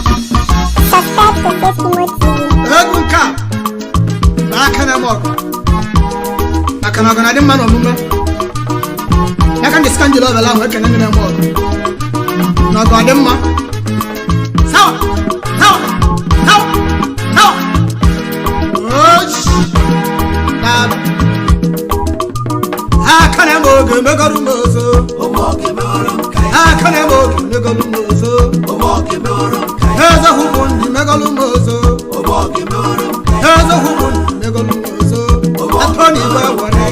Subscribe to Safety Mode TV. Egwu nke a na aka na-eme ọgụ maka na ọgụ na-adị mma n'omume ya ka ndị sika njiri ọbịala ahụ ekene ndị na-eme ọgụ na ọgụ ọ dị mma. Sawa sawa sawa sawa. Ochi daalụ. Aka na-eme oge megọrụ m ozo. Aka na-eme oge megọrụ m ozo. Eze hụbụ ndị megọrụ m ozo. Eze hụbụ ndị megọrụ m ozo. Atọ na igwe were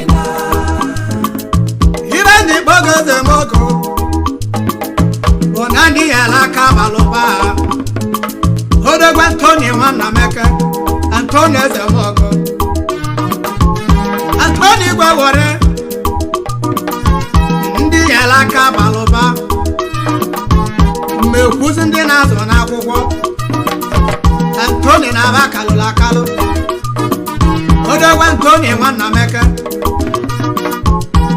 ibe ndị kpọgo eze m ọgụ bụ na ndị ya alaka balụba odogwu Antoni Nwanameke, Antoni eze m ọgụ, Antoni igwe were ndị ya alaka balụba mmekwuzi ndị na-azụ n'akwụkwọ. Antoni na-aba kalụrụ akalụ. Odogwu Antoni Nwanameke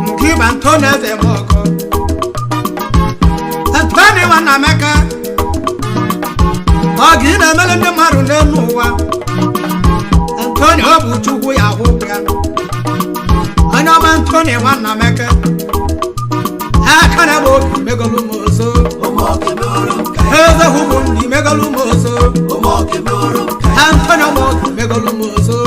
nke ịba Antoni eze m ọgụ, Antoni Nwanameke, ọ ga ị na-emele ndị mmadụ n'elu ụwa. Antoni, ọ bụ Chukwu ya hụ ya onye ọma. Antoni Nwanameke, aka na bụ oge megolu m ozo. Eze hụbụ ndị megolu m ozo. Antoni ọma oge megolu m ozo.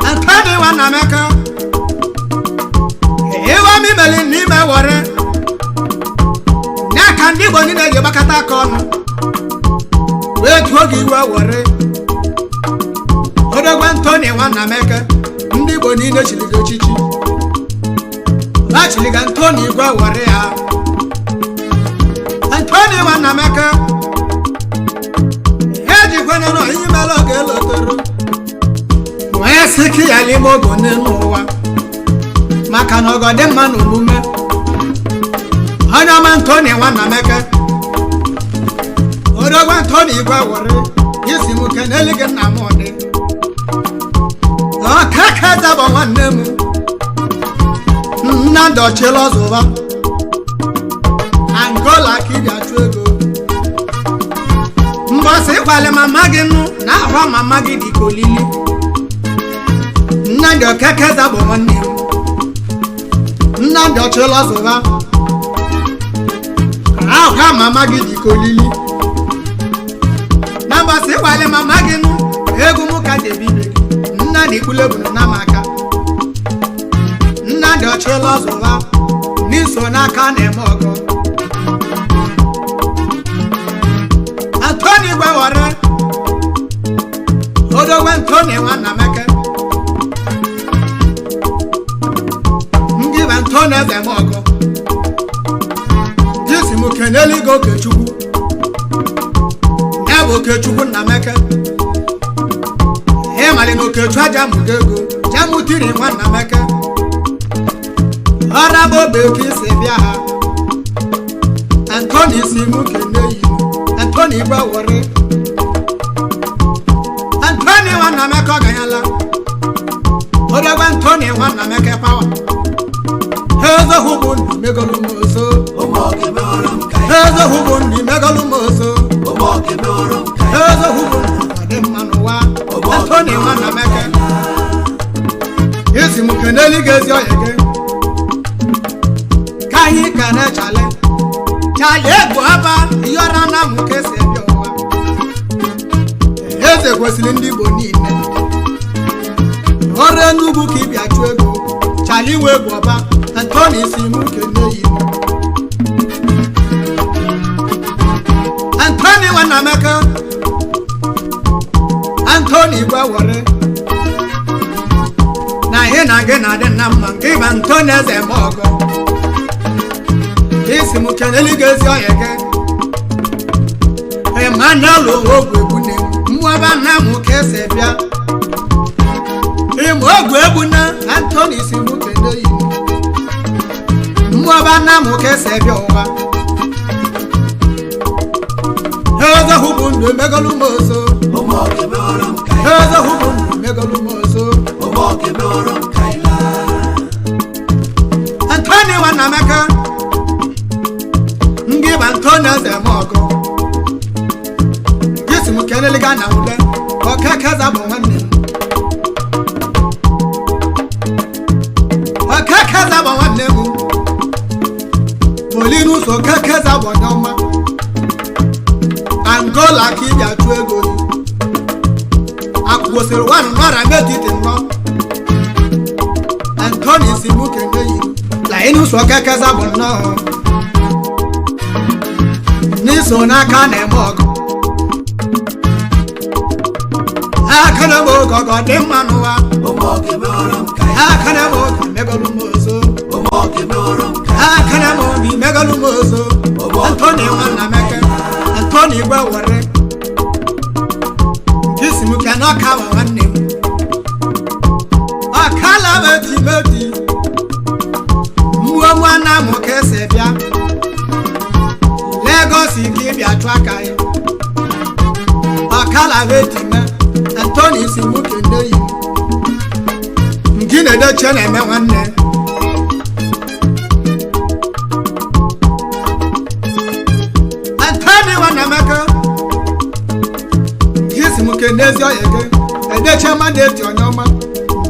Antoni Nwanameke, ịwa m imeli n'ime were ya ka ndị Igbo niile ji gbakọta aka ọnụ wee tụọ gị iwe were. Odogwu Antoni Nwanameke, ndị Igbo niile chiri gị echichi, ha chiri gị Antoni igwe were ya. Antoni Nwanameke, ejikwana na imela oge elotoro wee sị ka ya n'ime ogo n'elu ụwa maka na ọgọ dị mma n'omume. Onye ọma Antoni Nwanameke, odogwu Antoni igwe were isi m kenelu gị nna m ọdị ọkaka zabọ nwanne m Nnamdị ọchịla ọzụba Angola ka ị bịa chụ ego mbọsị ịkwali mama gị nụ na ahụ mama gị dị ka olili. Nnamdị Okeke zabọ nwanne m Nnamdị ọchịla ọzụba ahụ mama gị dị ka olili na mbọsị ịkwali mama gị nụ egwu m ka ji ebi ibe gị. Nnamdị ikpulebunu na m aka Nnamdị ọchịla ọzụba n'iso n'aka na-eme ọgọ. Antoni gwewere odogwe Antoni Nwanameke, ndị bụ Antoni eze m ọgọ jisi m kenelu gị Okechukwu, ya bụ Okechukwu Nnameke. Ịmali na Okechukwu aja mụgo ego jamutiri Nwanameke ọra bụ obe ka isi bịa ha. Antoni si mụ kene yi Antoni gbawere Antoni Nwanameke ọganyala odogwu Antoni Nwanameke pawa eze hụbụ ndị megolu m ozo. Eze hụbụ ndị megolu m ozo. Eze hụbụ ndị ọ dị mma n'ụwa. Antoni Nwanameke isi m kenelu gị ezi ọyị gị ka anyị kene chale chale egwu aba yọrọ na m ka esi ebi ụwa. Eze kwesịrị ndị Igbo niile ọrụ Enugwu ka ịbịa chụọ ego chale iwe egwu ọba. Antoni si m kene yi Antoni Nwanameke, Antoni igwe were na ihe na gị na-adị na mma nke ịba Antoni eze m ọgọ isi m kenelu gị ezi ọhịa gị Emmanuel ogwu egbune mmụọba nna m ka esi bịa ịma ogwu egbune. Antoni si m kene yi mmụọba nna m ka esi bịa ụwa. Eze hụbụ ndụ emegolu m ozo. Eze hụbụ ndụ emegolu m ozo. Nnameka, ndị ba Antoni eze eme ọgụ, gị si m keneliga na ule okekeza bụ nwanne m. Okekeza bụ nwanne m. Olinus Okekeza bụ onye ọma. Angola ka ị bịa chụọ ego gị. Akwụsịrị wanụ nọra metiti nnọọ. Antoni si mụ kene yi Linus Okekeza bụ nnọọ n'iso n'aka na-eme ọgụ. Aka na-eme oge ọgọ dị mma n'ụwa. Aka na-eme oge megolu m ozo. Aka na-eme oge megolu m ozo. Antoni Nwanna Meke, Antoni Igwe were nke isi m kene ọka bụ nwanne m. Ọkala meti meti mmụọ nwanna m ka esi bịa Lagos ka ị bịa chụọ aka ya. Ọkala meti me Antoni si mụ kene yi nke na-edochie na-eme nwanne. Antoni Nwanna Emeka, nke isi m kene ezi ọya gị edeche mmadụ eti onye ọma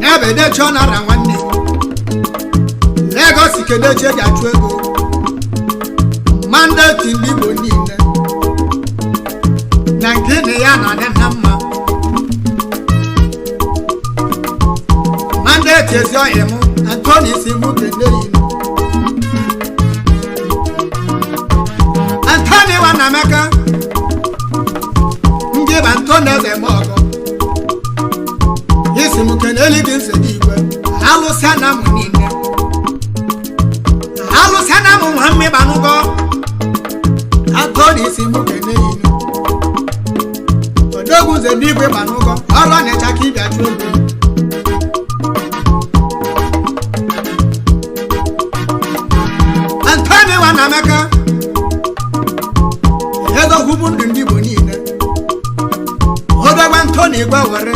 ya bụ edeche ọ nara nwanne Lagos kedeche ga-achụ ego mandeti ndị Igbo niile na nke na ya na-adị na mma. Mandeti ezi ọhịa m Antoni si mụ kene yi Antoni Nwanna Emeka, ndị bụ Antoni eze m ọgọ isi m keneli gị nse gị igwe alụsịa na mụ niile alụsịa na mụ nwa mmịbanụgọ. Antoni si mụ kene inu odogwu nze n'igwe gbanụgọ ọrụ ọnịcha ka ịbịa chụọ ego. Antoni Nwanna Emeka edogwu bụ ndụ ndị Igbo niile. Odogwu Antoni igwe were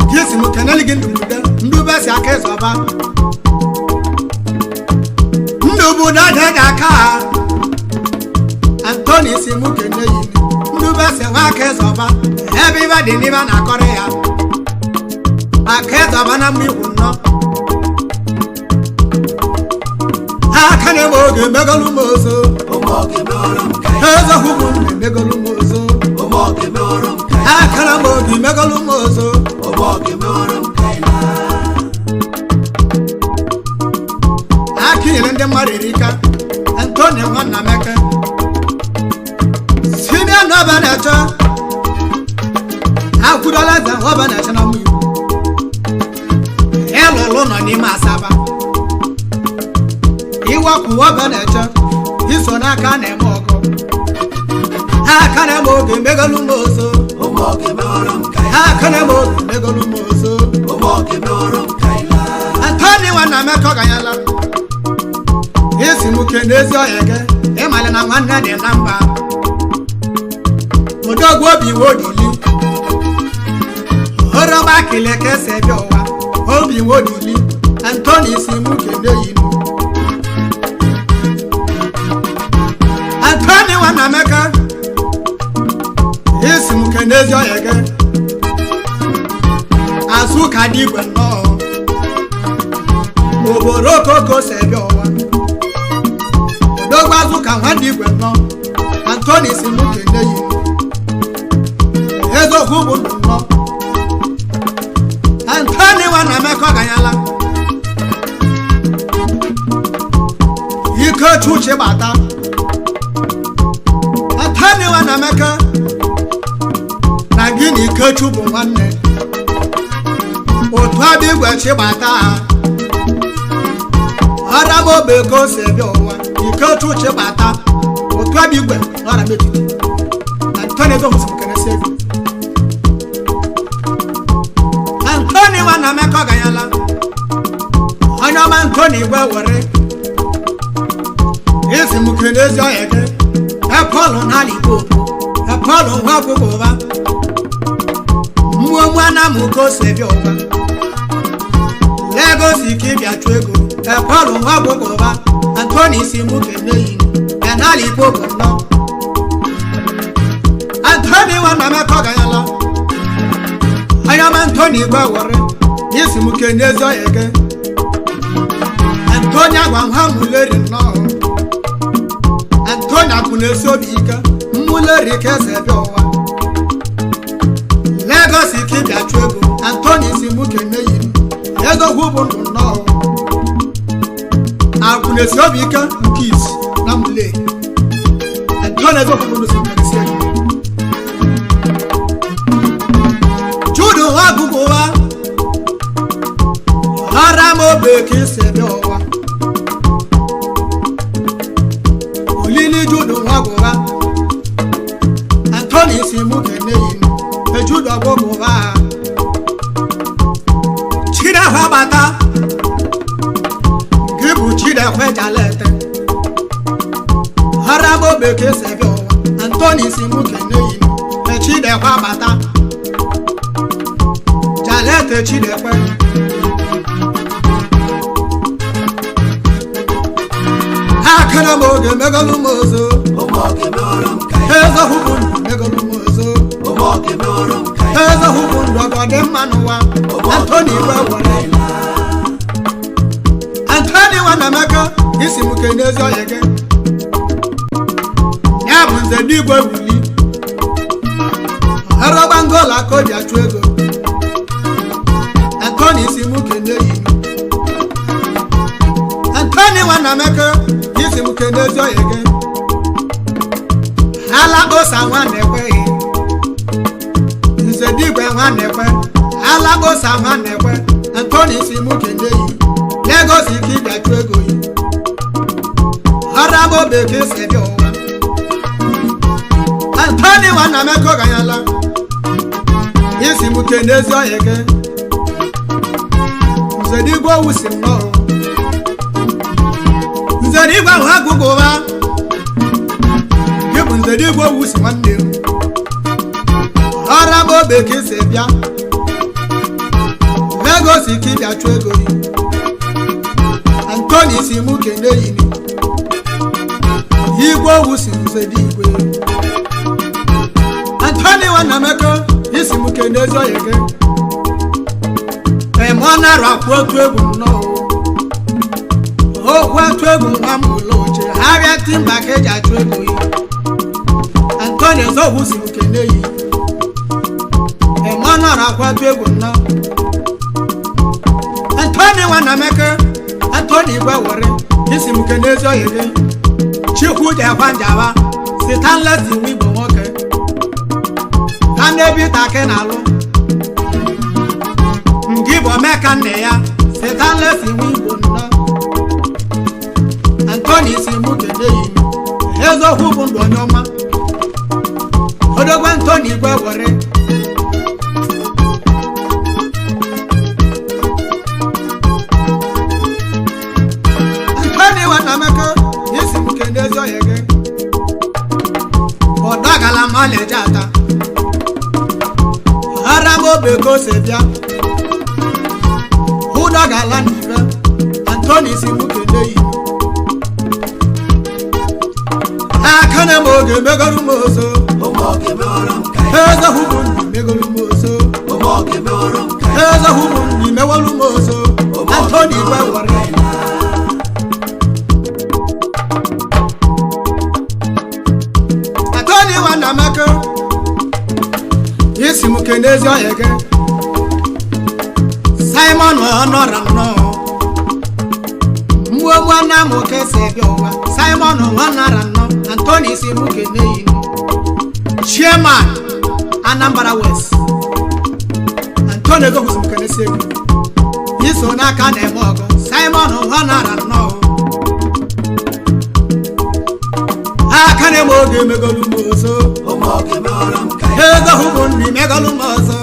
nke isi m keneli gị ndụmụde ndube si aka ịzọba ndụbụdo dị ga aka ha. Antoni si mụ kene yi ndube si nwa aka ịzọba ebe ibe dị n'ibe na-akọrọ ya aka ịzọba na mgbe ikwu nnọọ. Aka na-eme oge megolu m ozo. Ezokwugwu ndụ emegolu m ozo. Aka na m oge megolu m ozo. Aka nyere ndị mmadụ erika. Antoni Nwanna Emeka sinia n'ọba na-eche akwụdola eze ọba na-eche na mma Igbo ịlụlụ nọ n'ime Asaba iwepụ ọba na-eche iso n'aka na-eme ọgụ. Aka na-eme oge megolu m ozo. Aka na-eme oge megolu m ozo. Antoni Nwanna Emeka ọganyala isi m kene ezi ọhịa gị ịmalị na nwanne dị na mba. Odogwu obi wodili oroma kele ka esi bịa ụwa obi wodili. Antoni si m kene yinu Antoni Nwanna Emeka isi m kene ezi ọhịa gị azụ ka dị igwe nnọọ obodo okoko si bịa ụwa. Odogwu azụ ka nwa dị igwe nnọọ. Antoni si m kene yi eziokwu bụ ndụ nnọọ. Antoni Nwanna Emeka ọganyala ike chuche gbata. Antoni Nwanna Emeka na gị na Ikechu bụ nwanne otu abịa igwe chi gbata ha ọramobe ka o si bịa ụwa Ikechu chi gbata otu abịa igwe n'ọra metiti. Antoni ezohụsịmkenesi ego. Antoni Nwanna Emeka ọganyala onye ọma. Antoni igwe were isi m kene ezi ọhịa gị epọlụ n'ala Igbo epọlụ nwa akwụkwọ ụba mmụọ nwana m ka o si bịa ụwa Lagos ka ị bịa chụọ ego. Paul nwa gwụgwụba Antoni si mụ kene yi enala igbo bụ nnọọ Antoni nwanna m eke ọganyala anya ma Antoni igwe were isi m kene ezi ọya eke Antoni agwa ha mụleri nnọọ Antoni akụ na-esi obi ike mmuleri ka eze bịa ụwa Lagos ka ịbịa chụ ego Antoni si mụ kene yi ezokwu bụ ndụ nnọọ akụ na-esi obi ike nke isi na mmuleri Antoni ezokwu bụ ndụ si mmerisi ego Judu nwa agụgụ ụwa ọra m obe ka isi bịa ụwa olili Judu nwa agụgụ Antoni si mụ kene yi ejudu ọgụgụ ụwa Chidekwe bata gị bụ Chidekwe jalete ọra m obe ka isi bịa ụwa Antoni si mụ kene yi Chidekwe bata Jalete Chidekwe akara m oge megolu m ozo ezohụ bụ ndụ megolu m ozo ezohụ bụ ndụ ọgọ dị mma n'ụwa Antoni igwe were Antoni Nwanamaka isi m kene ezi ọhịa gị ya bụ nze n'igwe wuli ọrọgbangola ka o ji achụ ego Antoni si mụ kene yi Antoni Nwanamaka isi m kene ezi ọhịa gị alakposa nwanekwe nze digwe nwanekwe alakposa nwanekwe Antoni si mụ kene yi Lagos ka ịbịa chụ ego yi ọramobe ka esi bịa ụwa Antoni Nwanamaka ọganyala isi m kene ezi ọhịa gị nzedigwe owu si m nọọ nzedigwe ahụ agụgụ ụwa gị bụ nzedigwe owu si nwanne m ọra m obe ka isi bịa Lagos ka ịbịa chụọ ego yi Antoni si mụ kene yini igwe owu si nzedigwe Antoni Nwanamaka isi m kene ezi ọhịa gị eme ọ nara akwụ otu egwu nnọọ okwu atụ egwu nwa m ụlọ oche ha bịa timba ka eji achụ ego yi Antoni Ezogwu si m kene yi eme ọ nara akwụ atụ egwu nnọọ Antoni Nwanamaka Antoni igwe were isi m kene ezi ọhịa gị Chukwu ji akwa njaba sitanlesi nwa igbo nwoke ha na-ebi takị na-alụ ngị bụ omeka nne ya sitanlesi nwa igbo nnọọ Antoni si mụ kene yi eziokwu bụ ndụ onye ọma odogwu Antoni igwe were Antoni Nwanamaka isi m kene ezi ọhịa gị ọdọgala ma na-eje ata ara m obe ka o si bịa ụdọgala n'ibe Antoni si mụ kene yi akana m oge megolu m ozo ezohụ bụ ndụ megolu m ozo ezohụ bụ ndụ mewolu m ozo Antoni igwe were Antoni Nwanamaka isi m kene ezi ọhịa gị Simon ọnọrọ nnọọ mgbe nna m ka esi bịa ụwa Simon nwanara nnọọ Antoni si mụ kene yi Chairman Anambra West Antoni Ezogwu si m kene si ego iso n'aka na-eme ọgụ Simon nwanara nnọọ aka na-eme oge megolu m ozo ezohụ bụ nri megolu m ọzọ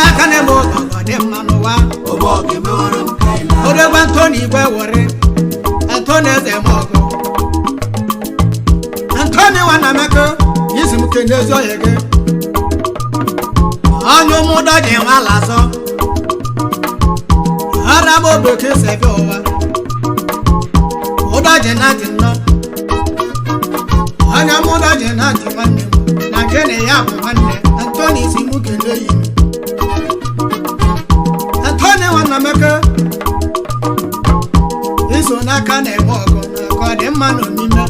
aka na-eme oge ọgọ dị mma n'ụwa odogwu Antoni igwe were Antoni eze m ọgụ Antoni Nwanamaka isi m kene ezi ọhịa gị onye ụmụdọ ji nwa lazọ ara Ọra m obe ka esi ebe ụwa. Ụdọji na dị nnọọ. Onye m ụdọji na dị nwanne m. Na nke na ya bụ nwanne. Antoni si mụ kelee yi m. Antoni nwanna Emeka. Iso n'aka na-eme ọgụ na ka ọ dị mma n'omime.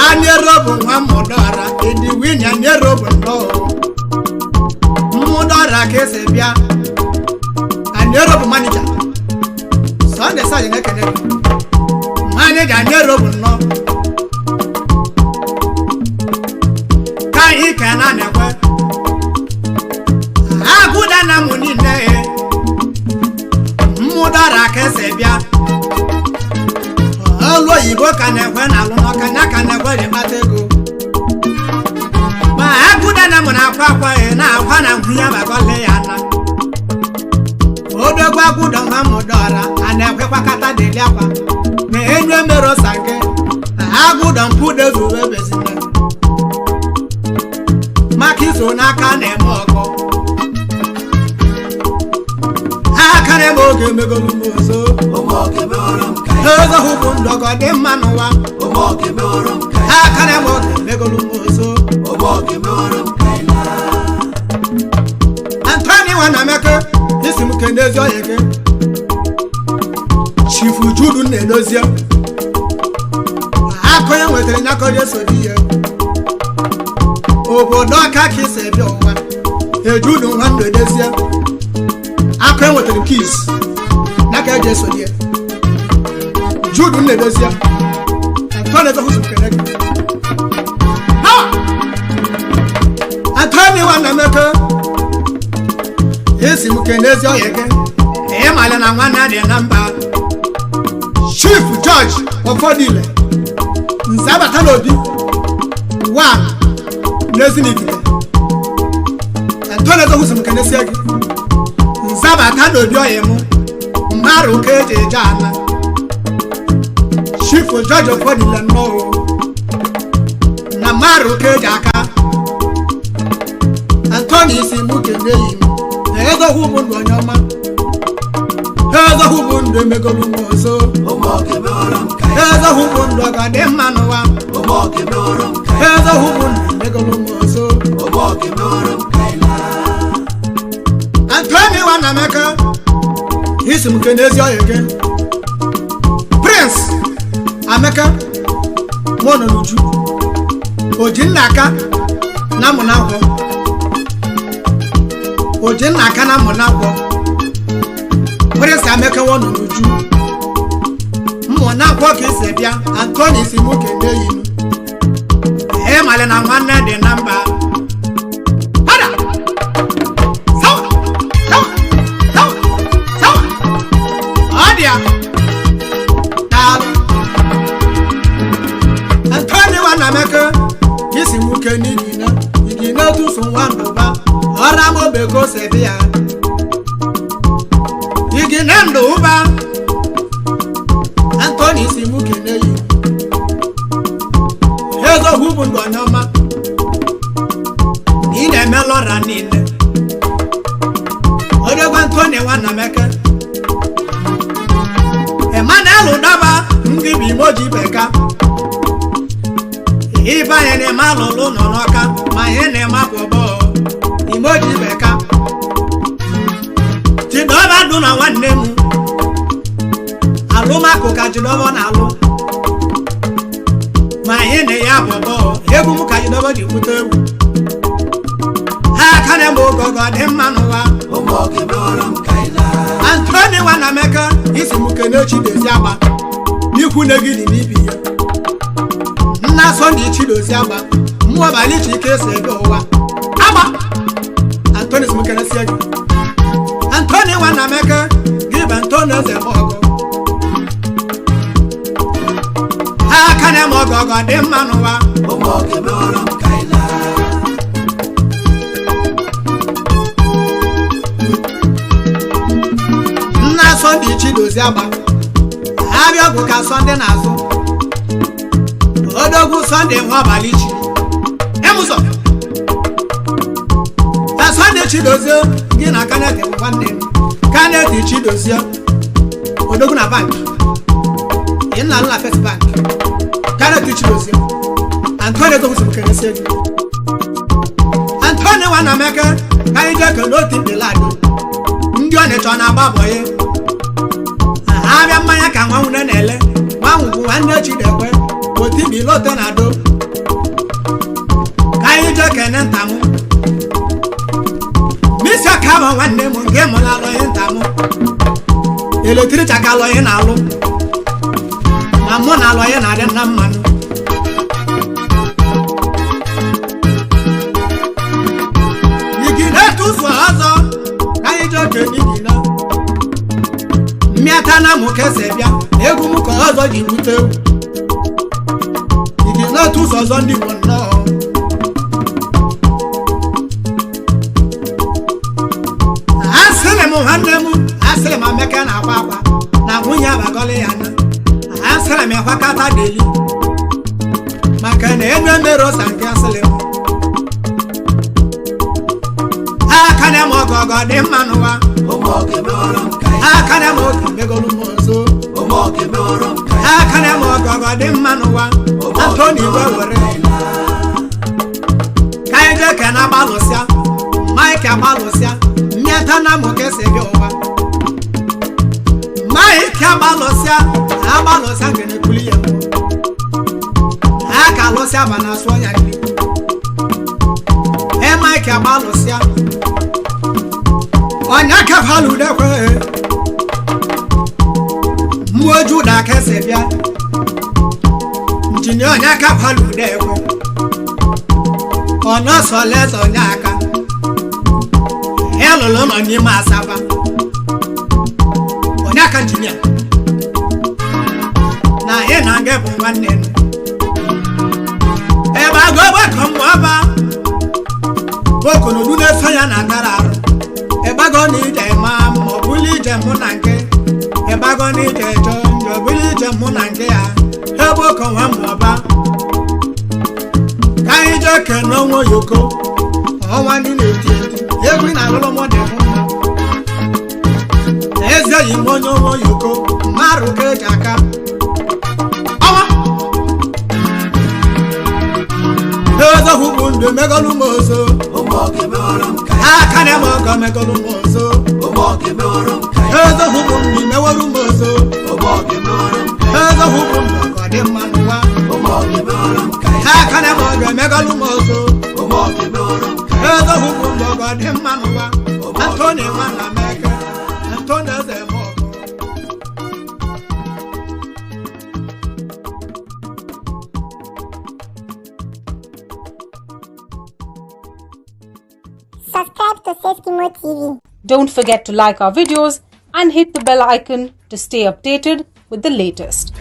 Anyero bụ nwa mmụdọra, edi winya anyero bụ nnọọ. Mmụdọra ka esi bịa. Anyero bụ manija. Sunday Saji na-ekene gị. Manija anyero bụ nnọọ. Ka anyị ka na na-ekwe. Agụda na mụ niile. Mmụdọra ka esi bịa. Ọlụ oyibo ka na-ekwe na alụ n'ọka nya ka na-ekwe ji kpata ego. Ma agụda na mụ na-akwa akwa ya na-akwa na nkwụ ya bagọle ya na. Odogwu agụda nwa mụdọra a na-ekwekwa kata deli akwa. Ma enyu emero sanke agụda mpụ dezuwe bezine. Maka iso n'aka na-eme ọgọ. Aka na-eme oge emegolu m ozo. Ego hụ bụ ndọgọ dị mma n'ụwa. Aka na-eme oge emegolu m ozo. Antoni Nwanameke isi m kene ezi ọyị gị. Chifu Judu na-edozie. Akụ ya nwetara nyakọrọ eso di ya. Obodo ọka ka isi bịa ụwa. Ejudu nwanne edozie. Akụ enwetara kis n'aka eji eso di ya. Judu na-edozie. Antoni Ezohu kene gị. Ha! Antoni Nwanameke esi m kene ezi ọyị gị. Ịmalị na nwanne dị na mba. Chief George Ọfọdịle Nze abata n'obi 1 n'Ezinifite. Antoni Ezohu si m kenesie gị. Nze abata n'obi ọyị mụ mmarụ ka eji eje ana. Chief George Ọfọdịle nnọọ na mmarụ ka eji aka. Antoni si mụ kene yi m. Ezohu bụ ndụ onye ọma. Ezohu bụ ndụ emegolu m ọzọ. Ezohu bụ ndụ ọga dị mma n'ụwa. Ezohu bụ ndụ emegolu m ọzọ. Antoni Nwanameke isi m kene ezi ọyị gị. Prince Ameka mụ nọ n'uju. Oji nna aka na mụ na nkwọ. Oji nna aka na mụ na nkwọ. Prince Ameka nọ n'uju. Mmụ na nkwọ ka esi bịa. Antoni si mụ kene yi m. Ịmalị na nwanne dị na mba. Hada! Sawa! Sawa! Sawa! Sawa! Ọ dị ya. Daalụ. Antoni Nwanameke isi nwoke n'igine igine tụsụ nwa ndụba ọra m obe ka o si dị ya. Igine ndụ ụba. Antoni si mụ kene yi. Ezohu bụ ndụ onye ọma. Ị na-eme lọra niile. Odogwu Antoni Nwanameke. Emmanuel Udaba ndị bụ Imoji Beka. Ibe anyị na-eme alụlụ nọ n'ọka ma anyị na-eme akwụbọ Imoji Beka. Chidoba dụ na nwanne m. Alụmakụ ka Chidoba na-alụ. Ma anyị na ya bụbọ egwu m ka Chidoba ji kwute egwu. Ha aka na-eme ogogo dị mma n'ụwa. Antoni Nwanameke isi m kene Chidozie agba n'ikwu na gị dị n'ibi ya. Nna Sọnde Chidozie agba mmụọ abalị Chike esi ebe ụwa. Agba! Antoni si m kenesie gị. Antoni Nwanameke gị bụ Antoni eze m ọgụ. Ha aka na-eme ọgọgọ dị mma n'ụwa. Nna Sọnde Chidozie agba abịa ọgwụ ka Sọnde na-azụ. Odogwu Sọnde nwa abalị chi. Emụzọ. Na Sọnde Antoni Chidozie, gị na Kenneth bụ nwanne m. Kenneth Chidozie, odogwu na bank, ị nna nna First Bank. Kenneth Chidozie, Antoni Ezokwusi bụ kenesie gị. Antoni Nwanameke, ka anyị jee kelee otu mkpịladị ndị Ọnịcha ọ na-agba bọyị abịa mmanya ka nwa nwune na-ele. Nwanwụ bụ nwanne Chidekwe otibilote na ado. Ka anyị jee kene ntamụ misi ọka bụ nwanne m nke mụrụ alọghị ntamụ eletricha ka alọghị na-alụ ma mụ na alọghị na-adị na mmanụ. Igine tụsụ ọzọ, ka anyị jee kene igine mmịata na mụ kese bịa na egwu m ka ọzọ ji bute egwu. Igine tụsụ ọzọ, ndị Igbo nnọọ. Asịrị m nwanne m, asịrị m Ameka na-akwa akwa na nwunye abagọlị ya na asịrị m ịkwakọta deli maka na enu emerosa nke asịrị m aka na m ọgọgọ dị mma n'ụwa. Aka na m oge megolu m ọzọ. Aka na m ọgọgọ dị mma n'ụwa. Antoni iwe were ka anyị jee ka na agbalụsịa Mike, agbalụsịa mmịata na mụ ka esi bịa ụwa. Mike agbalụsịa, agbalụsịa nke na-ekwuli ya mbụ ha ka alụsịa ba na asụ ọnya nri. E Mike agbalụsịa ọnya kefaludekwe mmụọ Juda ka esi bịa njinia ọnya kefaludekwe ọnọsọleze onye aka ya lụrụ ụlọ n'ime Asaba. Onye aka njinia na ị na nga bụ nwanne m ebe agụ ọgbakọ mmụọba okonodu na-eso ya na atara arụ ịgbago na ije ma ma ọ bụla ije mụ na nke ịgbago na ije chọọ njọ bụla ije mụ na nke ya ebe okonwa mmụọba. Ka anyị jee kene ọnwa oyoko, ọnwa ndị na-eti eti egwu na alụlụ mụ dị mụ mma. Ezi oyi m onye ọnwa oyoko mmarụ ka eji aka ọnwa ezohụ bụ ndụ megolu m ozo. Aka na m ọgọ megolu m ozo. Ezohụ bụ ndụ meworu m ozo. Ezohụ bụ ndụ ọgọ dị mma n'ụwa. Aka na m ọgọ megolu m ozo. Ezohụ bụ ndụ ọgọ dị mma n'ụwa. Antoni Nwanameke, Antoni eze m ọgọ. Subscribe to Seskimo TV. Don't forget to like our videos and hit the bell icon to stay updated with the latest.